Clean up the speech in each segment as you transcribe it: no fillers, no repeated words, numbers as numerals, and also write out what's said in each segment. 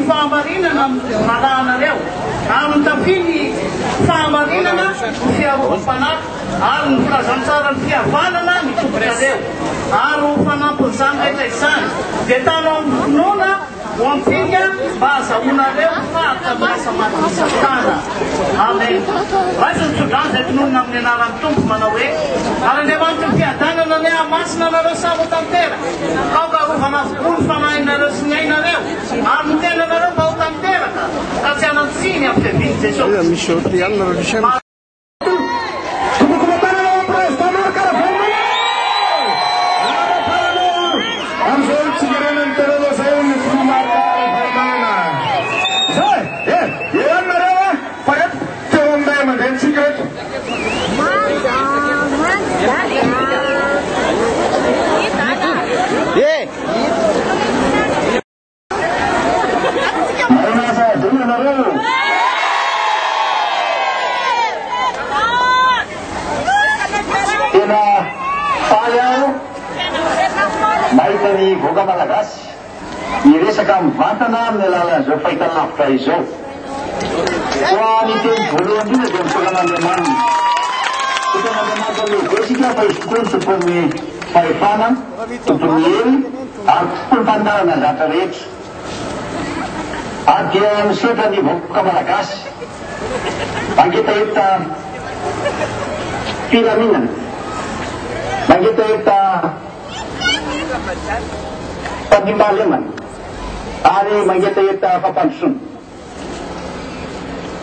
fahamarinana amin'ny valahanareo, ary mitafia ny fahamarinana ho fiarovam-panahy, ary ny filazantsaran'ny fihavanana ny tongotrareo. Ary ho fanampin'izany rehetra izany, dia tano amin'ny finoana ho ampinga mba hahazahoanareo faritra amin'ny asa matin'i Satana. Amen. Raiso ny tsodrano izay tononina amin'ny anaran'ny Tompo manao hoe, Ary Andriamanitry ny fiadanana anie hahamasina anareo samy ho tanteraka. Aoka harovana avokoa ny fanahinareo sy ny ainareo ary ny tenanareo mba ho tanteraka ka tsy hanan-tsiny amin'ny fiavian'i Jesosy Kristy. Tompoko matanana ho Président Marc Ravalomanana! Ara-paranao amin'izao tsingerenan'ny taonanao izao ny filoha Marc Ravalomanana. Izao e! Eh! Eo ihany nareo a! Fa reto teo amin'ny ray aman-drenintsika reto. Marina asa adino ianareo. Tena faly aho mahita ny vahoaka malagasy miresaka mivantana amin'ny alalan'izao fahitalavitra izao. Koa ny teny voalohany indrindra dia misaotra an'Andriamanitra. Misaotra an'Andriamanitra lehibe isika fa izy tokoa no tompon'ny fahefana, tompon'ny hery ary tompon'ny faninarana ny zavatra rehetra. Ary dia misaotra ny vahoaka malagasy mangetaheta filaminana, mangetaheta Fandriampahalemana ary mangetaheta fampandrosoana.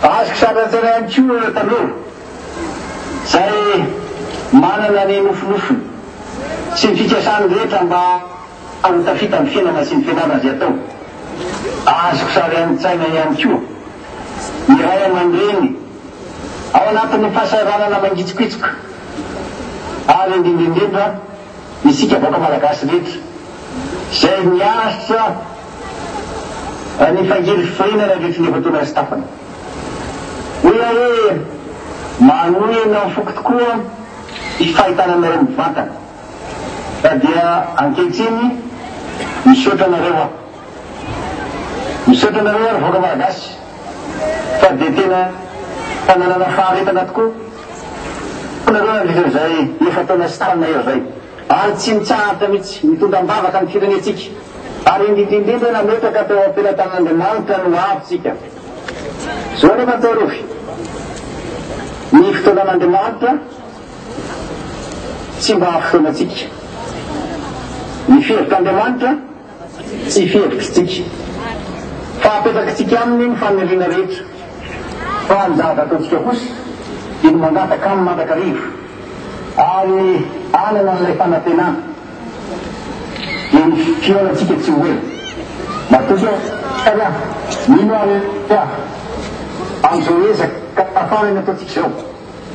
Azoko sary an-tsaina ihany koa ireo tanora izay manana ny nofinofiny sy ny fikasany rehetra mba ho tafita amin'ny fiainana sy ny fianarana izay atao. Azoko sary an-tsaina ihany koa ny ray aman-dreny ao anatin'ny fahasahiranana mangitsokitsoka ary indrindra indrindra isika vahoaka malagasy rehetra izay niaritra ny fangirifiriana nandritry ny efa-taona sy tapany. Hoy aho hoe manohina ny foko tokoa ny fahitana anareo mivantana ka dia ankehitriny misaotra anareo aho. Misaotra anareo aho ry vahoaka malagasy fa dia tena nanana faharetana tokoa nareo nandritra izay efa-taona sy tapany mahery izay ary tsy nitsahatra mihitsy nitondra am-bavaka ny firenentsika ary indrindra indrindra nametraka teo am-pelatanan'Andriamanitra ny ho avintsika. Izao anefa no tsarovy, ny fotoanan'Andriamanitra tsy mba fotoanantsika. Ny fihevitr'Andriamanitra Tsy fihevitr'tsika fa apetrakitsika aminy ny faniriana rehetra, fa ny zavatra ataontsika kosa dia ny mangataka aminy mandrakariva ary hanana an'ilay fanantenana, dia ny fihaonantsika tsy ho ela. Matoky ary aho, mino ary aho, amin'izao ezaka farany ataontsika izao,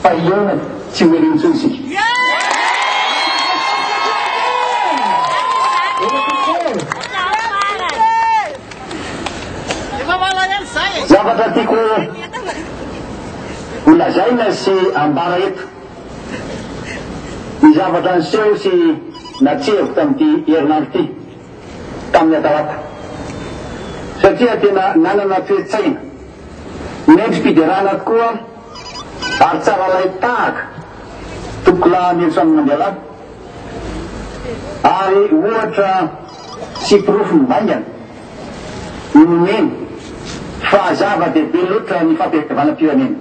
fa hihaona tsy ho ela intsony isika. Zavatra tiako ho lazaina sy ambara eto, ny zavatra niseho sy natsehiko tamin'ity herinandro ity, tamin'ny atalata, satria tena nanana toe-tsaina mendri-piderana tokoa Ary tsara alain-tahaka tompokolahy Nelson Mandela ary ohatra sy porofo mivaingana no nomeny fa zava-dehibe loatra ny fampihavanam-pirenena.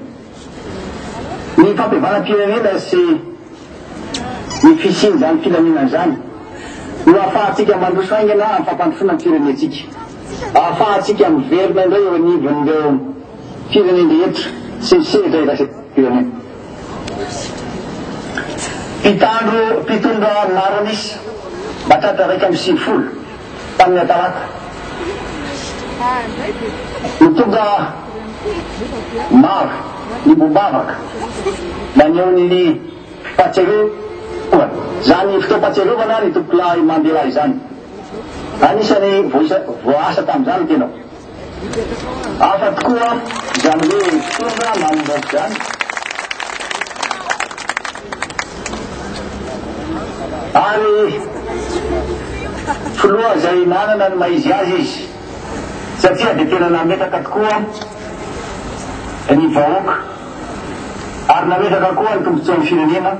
Ny fampihavanam-pirenena sy ny fisian'izany filaminana izany no ahafahantsika mandroso haingana amin'ny fampandrosoana ny firenentsika, ahafahantsika miverina indray eo anivon'ireo firenen-drehetra sy ny sehatra iraisam-pirenena. Mpitandro mpitondra maro an'isa mahatratra 91 tamin'ny Atalata no tonga maro niombom-bavaka naneho ny fahatsiarovana izany fotoam-pahatsiarovana ny Tompokolahy Mandela izany. Anisan'ny voaasa tamin'izany ny tenako. Hafa tokoa izany hoe mpitondra manomboka izany. Ary filoha izay nanana ny maha izy azy izy. Satria dia tena nametraka tokoa ny vahoaka ary nametraka koa ny tombontsoan'ny firenena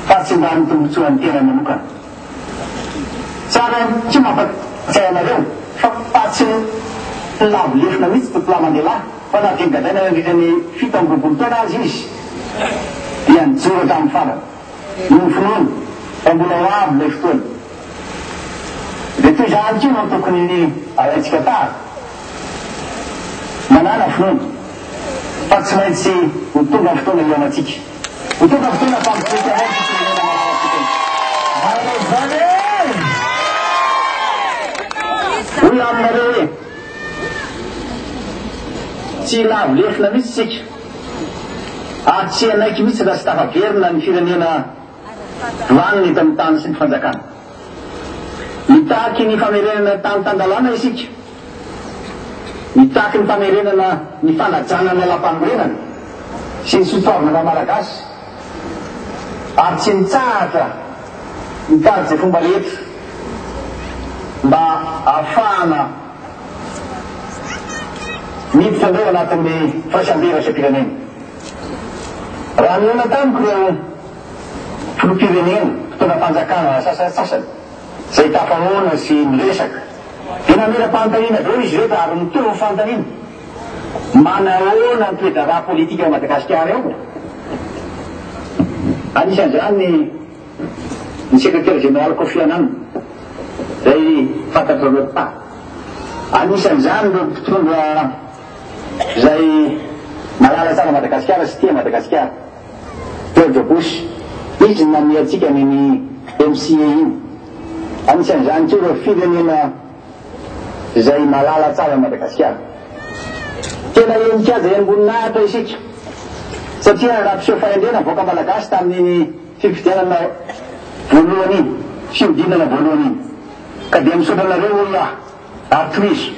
fa tsy mba ny tombontsoan'ny tenany manokana. Tsara ihany koa mampatsiahy anareo fa tsy nilavo lefona mihitsy Tompolahy Mandela fa na dia nogadraina nandritra ny 27 taona aza izy dia nijoro hatramin'ny farany noho ny finoany fa mbola ho avy ilay fotoana. Dia toy izany koa no tokony alaintsika tahaka. Manàna finoana fa tsy maintsy ho tonga ny fotoana hihaonantsika. Ho tonga fotoana fampitsoka anao ity firenena malalantsika ity. Manao izany e! Hoy aho aminareo hoe, Tsy hilavo lefona mihitsy isika, ary tsy hanaiky mihitsy raha tsy tafaverina ny firenena vanona eto amin'ny tany sy ny fanjakana. Mitaky ny famerenana ny tany tan-dalàna isika. Mitaky ny famerenana ny fanajana ny lalàmpanorenana sy ny soatoavina maha Malagasy ary tsy mitsahatra mitady izay fomba rehetra mba hahafahana miditra indray ao anatin'ny firaisam-be iraisam-pirenena. Raha nihaona tamiko ireo filoham-pirenena, mpitondra fanjakana sasantsasany izay tafahoana sy niresaka dia namela-panontaniana daholo izy ireto ary mitovy ny fanontaniana, Manahoana ny toe-draharaha politika ao Madagasikara ao? Anisan'izany ny sekretera jeneraly Kofi Annan izay fantatrareo tsara. Anisan'izany ireo mpitondra izay malala tsara Madagasikara sy tia Madagasikara. George Bush, izy no nanome antsika an'iny MCA iny. Anisan'izany koa ireo firenena izay malala tsara an'i Madagasikara. Tena henin-kaja henim-boninahitra isika satria nampiseho fahendrena ny vahoaka malagasy tamin'iny fifidianana voalohany iny, fihodinana voalohany iny. Ka dia misaotra anareo hoy aho. Ary tohizo.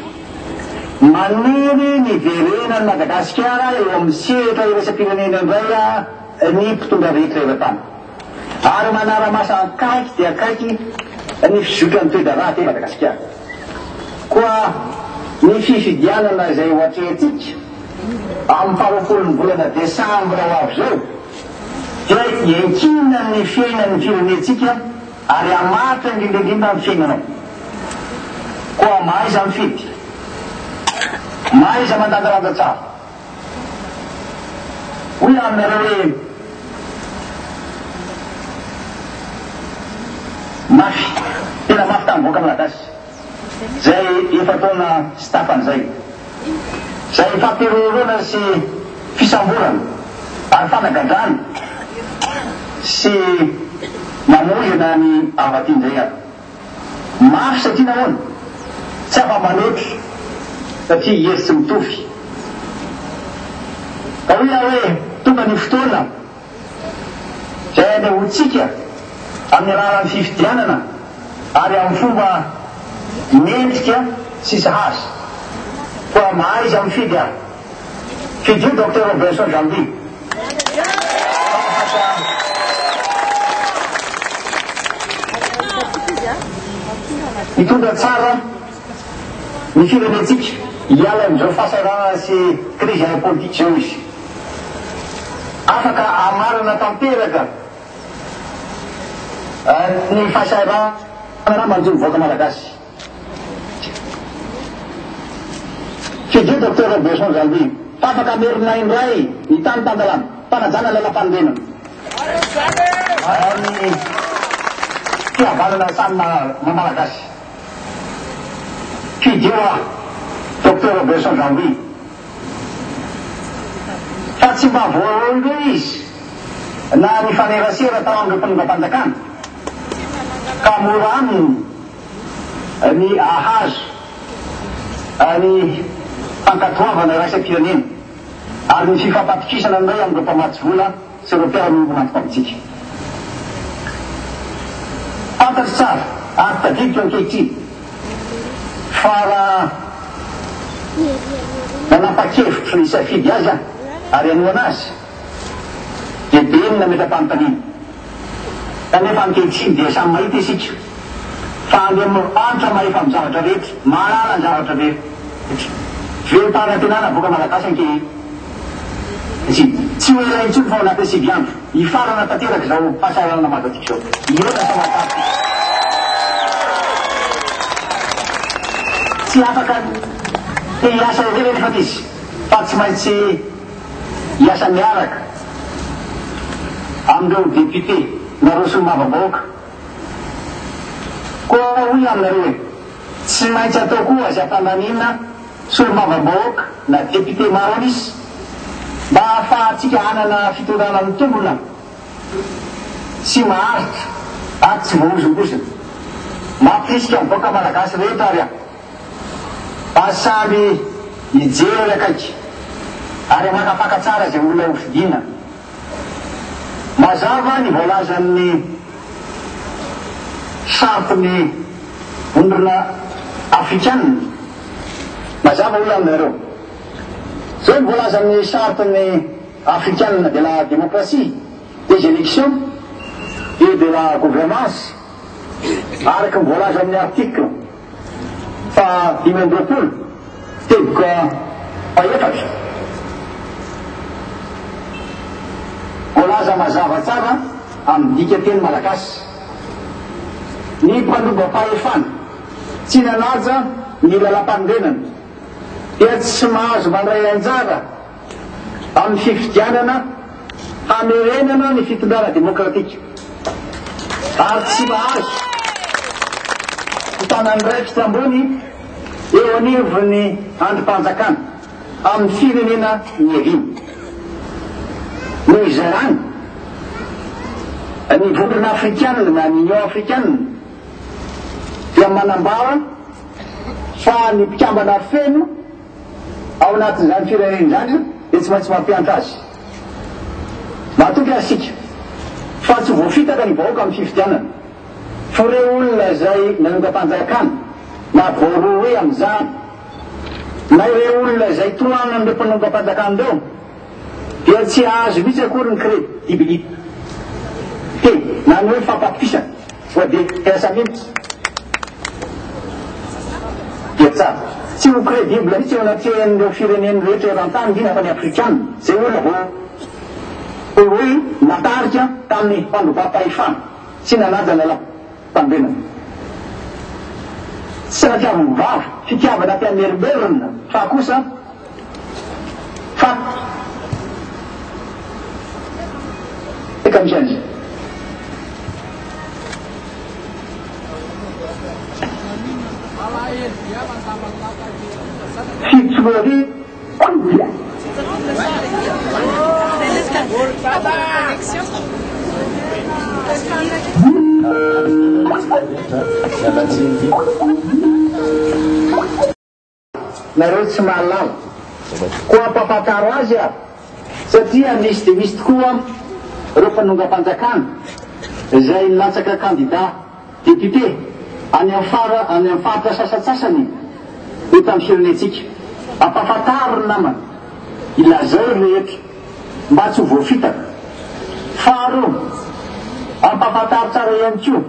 Maniry ny hiverenan'i Madagasikara eo amin'ny sehatra iraisam-pirenena indray ny mpitondra rehetra eran-tany. Ary manara-maso akaiky dia akaiky ny fizotran'ny toe-draharaha aty Madagasikara. Koa ny fifidianana izay ho atrehintsika amin'ny faharoapolon'ny volana desambra ho avy izao dia iankinan'ny fiainan'ny firenentsika ary hamaritra indrindra indrindra ny fiainanao. Koa mahaiza mifidy. Mahaiza mandanjalanja tsara. Hoy aho aminareo hoe, Mafy, tena mafy tamin'ny vahoaka malagasy, izay efa-taona sy tapany izay. Izay fampihorohoroana sy fisamborana ary fanagadrana sy namoizana ny Avaty indray ary. Mafy satria nahoana? Tsy afa-manoatra satria hery tsy mitovy. Ka hoy aho hoe tonga ny fotoana izay anehoantsika amin'ny alalan'ny fifidianana ary amin'ny fomba mendrika sy sahaza. Koa mahaiza mifidy ary. Fidio Docteur Robinson Jean Louis. Hitondra tsara ny firenentsika hiala amin'izao fahasahiranana sy krizy ara-politika izao izy. Afaka hamarana tanteraka ny fahasahiranana manjo ny vahoaka malagasy. Fidio Docteur Robinson Jean Louis fa afaka hamerina indray ny tany tan-dalàna, fanajana lalampanorenana ary ny fihavanana samy maha Malagasy. Fidio aho Docteur Robinson Jean Louis fa tsy mba voarohirohy izy na nifanerasera tao amin'ireo mpanombam-panjakana ka mora aminy ny hahazo ny fankatoavana iraisam-pirenena ary ny fifampatokisana indray amin'ireo mpamatsy vola sy ireo mpiara-miombon'antoka amintsika. Fantatro tsara ary tadidiko ankehitriny fa raha nanapa-kevitra hisafidy azy aho ary hanohana azy dia be ny nametra-panontaniana. Kanefa ankehitriny dia samy mahita isika. Fa Andriamanitra mahefa amin'ny zavatra rehetra, mahalala ny zavatra rehetra. Velom-panantenana ny vahoaka malagasy ankehitriny. Tsy ho ela intsony fa ao anatin'ny 9 andro, hifarana tanteraka izao fahasahiranana mahazo antsika izao. Hihoatra soamantsara isika. Tsy afaka ny hiasa irery anefa izy fa tsy maintsy hiasa miaraka amin'ireo député nareo solombavambahoaka. Koa hoy aminareo e, tsy maintsy atao koa izay hampandaniana solombavambahoaka na député maro an'isa mba hahafahantsika hanana fitondrana mitombina sy maharitra ary tsy voahozongozona. Mampirisika ny vahoaka malagasy rehetra ary aho mba samy hijery akaiky ary hamakafaka tsara izay olona hofidiana. Mazava ny voalazan'ny charte-n'ny Vondrona Afrikana. Mazava hoy aminareo. Izao ny voalazan'ny charte-n'ny Afrikana de la démocratie, des élections et de la gouvernance, araka ny voalaza amin'ny article faha 25, teboka fahefatra. Voalaza mazava tsara amin'ny dika teny malagasy. Ny mpandroba-pahefana tsy nanaja ny lalàmpanorenana dia tsy mahazo mandray anjara amin'ny fifidianana hamerenana ny fitondrana demokratika ary tsy mahazo mitana andraikitra ambony eo anivon'ny andrim-panjakana amin'ny firenena niaviany. Noho izany, ny Vondrona Afrikana na ny Union Africaine dia manambara fa ny mpikambana feno ao anatin'izany firenena izany dia tsy maintsy mampiantra azy. Matoky azy isika fa tsy voafitaka ny vahoaka amin'ny fifidianana fa ireo olona izay nanongam-panjakana na voarohirohy amin'izany na ireo olona izay tohanan'ireo mpanongam-panjakana ireo dia tsy hahazo mihitsy akory ny crédibilité na ny hoe fampatokisana fa dia samy dia tsara. Tsy ho crédible mihitsy eo anatrehan'ireo firenena rehetra eran-tany, indrindra fa ny Afrikana, izay olona voarohirohy natarika tamin'ny fandrobam-pahefana sy nanaja ny lalàmpanorenana. Tsy sanatria vava, fitiavana te hamerimberina fa kosa fa Eka misy an'izy. 2007. Nareo tsy mahalala. Koa ampafantaro azy aho satria misy dia misy tokoa ireo mpanongam-panjakana izay nilatsaka kandida député any amin'ny fara any amin'ny faritra sasantsasany eto amin'ny firenentsika. Ampafantaro ry namana, ilazao ry rehetra mba tsy ho voafitaka. Faharoa, ampafantaro tsara ihany koa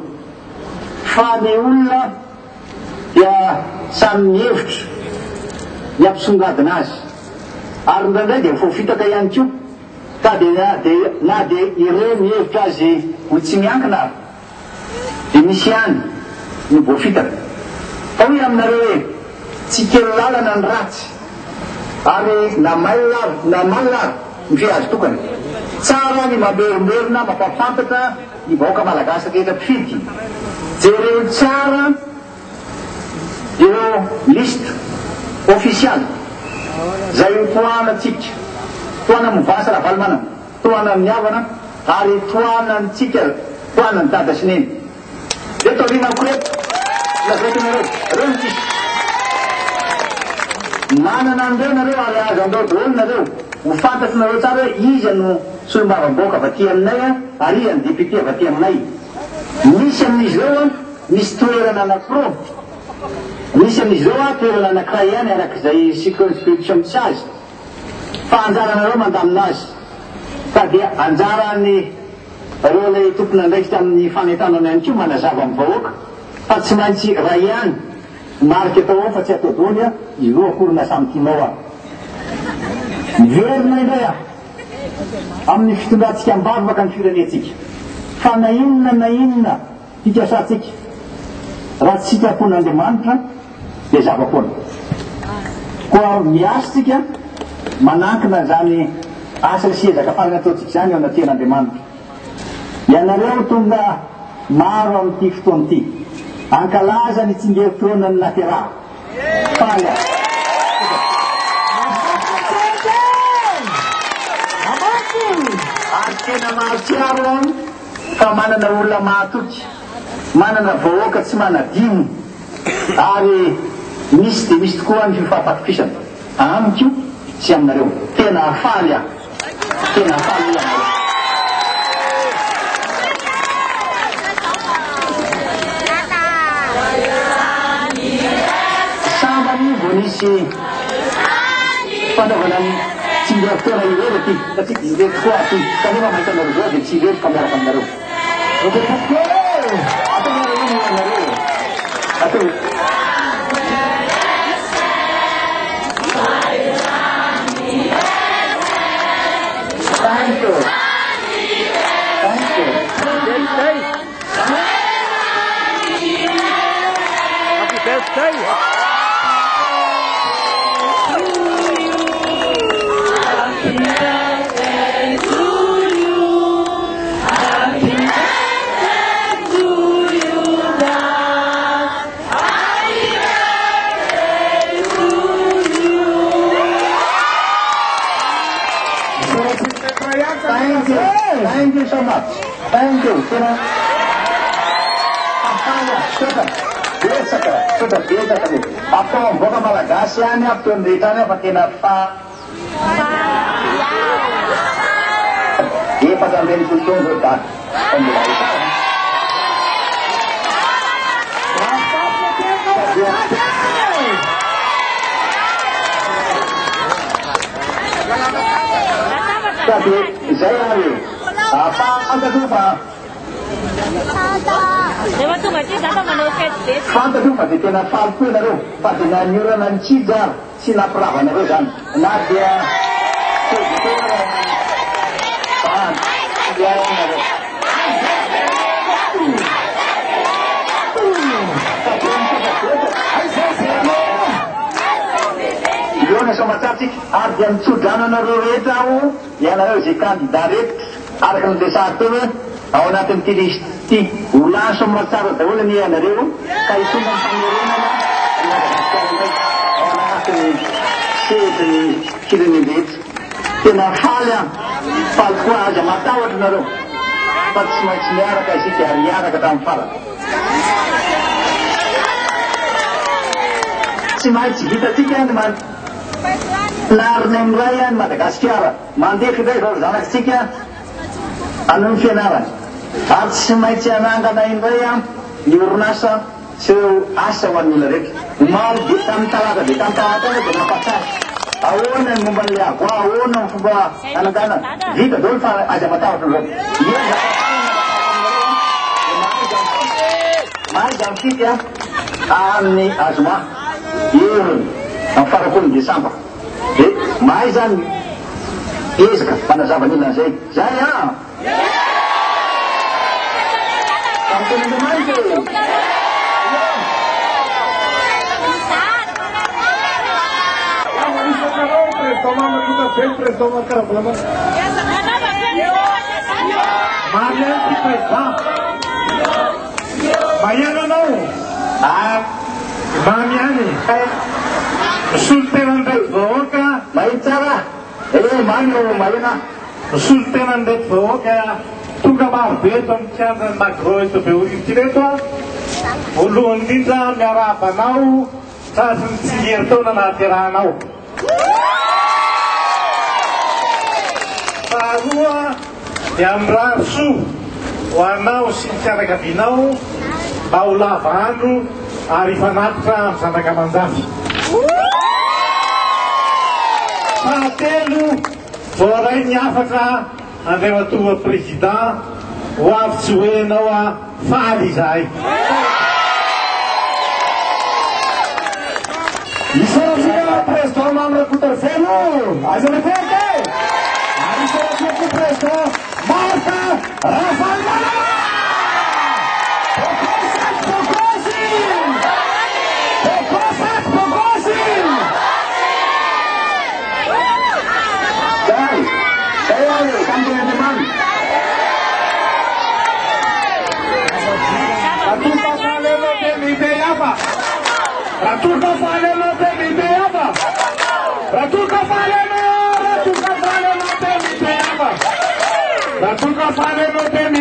fa ny olona dia samy mihevitra ny hampisongadina azy ary indraindray dia voafitaka ihany koa ka dia dia na dia ireo mihevitra azy ho tsy miankina ary dia misy ihany ny voafitaka. Fa hoy aminareo hoe tsy kely lalana ny ratsy ary na mailina ary na malina ary ny fe azo tokana. Tsara ny mamerimberina mampahafantatra ny vahoaka malagasy rehetra mpifidy, jereo tsara ireo liste ofisialy izay ho tohanantsika, tohanan'ny Mouvance Ravalomanana, tohanan'ny Havana ary tohanantsika, tohanan'i Dada sy Neny. Reto aorianako reto, lazaiko anareo, reo ny tsisy. Manana an'ireo nareo ary azo an'ireo daholo nareo. Ho fantatrinareo tsara hoe iza no solombavambahoaka avy aty aminay ary iza no député avy aty aminay. Misy amin'izy ireo misy toerana anankiroa, misy amin'izy ireo toerana anankiray ihany araka izay circonscription misy azy. Fa anjaranareo mandamina azy. Ka dia anjaran'ny ireo ilay tompon'andraikitra amin'ny fanentanana ihany koa manazava amin'ny vahoaka. Fa tsy maintsy iray ihany ny marika atao ao fa tsy atao daholo a, ireo akory na samy tianao ary. Miverina indray aho amin'ny fitondrantsika am-bavaka ny firenentsika fa na inona na inona fikasantsika raha tsy sitrapon'Andriamanitra dia zava-poana. Koa miasa isika manankina izany asa sy ezaka farany ataontsika izany eo anatrehan'Andriamanitra. Ianareo tonga maro amin'ity fotoana ity hankalaza ny tsingerin-taonan'ny naterahako. Faly aho. Ary tena mahatsiaro aho fa manana olona mahatoky, manana vahoaka tsy manadino ary misy dia misy tokoa ny fifampatokisana amiko sy aminareo. Tena faly aho. Tena faly ianareo. Sambany vao nisy fanaovana ny tsingerin-taona irery aty, satria dia irery tokoa aty, kanefa mahita anareo izao dia tsy irery fa miaraka aminareo. Ataonareo inona ianareo e? Atao. Thank you. Thank you. Happy birthday! Thank you. Thank you so much. Thank you. Tena faly aho. Misaotra betsaka. Misaotra betsaka be. Atao amin'ny vahoaka malagasy ihany aho fotoana rehetra any aho fa tena fa 14 taona izao dada. Fa mbola eto. Ka dia izay ary e. Fantatro fa Rehefa tonga aty za fa manao fety be. Fantatro fa dia tena faly koa ianareo fa dia na ny orana nikija ary tsy nampirava anareo izany na dia kely teo ara ny bandy sy ianareo. Fa dia misaotra betsaka. Mihaona soamatsara tsika ary dia mitsodrano anareo rehetra aho, ianareo izay kandida rehetra araka ny resahako teo hoe ao anatin'ity liste ity. Ho lany soamatsara daholo anie ianareo ka hitondra ny famerenana an'i Madagasikara indray ao anatin'ny sehatry ny firenen-drehetra. Tena faly aho, faly tokoa, aza matahotra nareo fa tsy maintsy miaraka isika ary hiaraka hatramin'ny farany. Tsy maintsy vitantsika ny manarina indray an'i Madagasikara. Mandefa indray izao ry zanakitsika hanohy ny fianarany. Ary tsy maintsy hanangana indray ny orinasa sy ireo asa ho an'ny olona rehetra. Omaly dia tamin'ny talata dia tamin'ny talata aho dia nampahatsiahy ahoana ny momba an'ilay AGOA, ahoana ny fomba hananganana. Vita daholo fa aza matahotra nareo. Hiezaka hatrany hangatahako aminareo aho dia mahaiza mifidy amin'ny azoma heriny amin'ny faran'ny desambra. Dia mahaiza miezaka manazava ny olona an'izay. Zay an! Tamin'ny tenin'Andriamanitra e! Marina ihany ty président. Maheno anao. Mamy ihany. Misolo tena an'ireto vahoaka. Maheno tsara. Eh, mamy no maheno ah. Misolo tena an'ireto vahoaka tonga maro be eto amin'ny kianjan'ny Magro eto Behoririka ireto aho. Voalohany indrindra miarahaba anao tratry ny tsingerin-taona nahaterahanao. Faharoa dia mirary soa ho anao sy ny fianakavianao mba ho lava andro ary hifanatitra amin'ny zanaka aman-jafy. Fahatelo, voaray ny hafatra Andriamatoa Président, ho avy tsy ho ela ianao, faly izahay. Isaorantsika Président Mamy Rakotoarivelo, aiza le fety e! Ary isaorantsika koa Président Marc Ravalomanana! Bokosy bokosy! Bokosy bokosy! Zay, zay ary, samy teny Andriamanitra. Raha toa ka faly ianao dia mitehava. Raha toa ka faly ianao dia mitehava. Raha toa ka faly ianao, raha toa ka faly ianao dia mitehava. Raha toa ka faly ianao dia.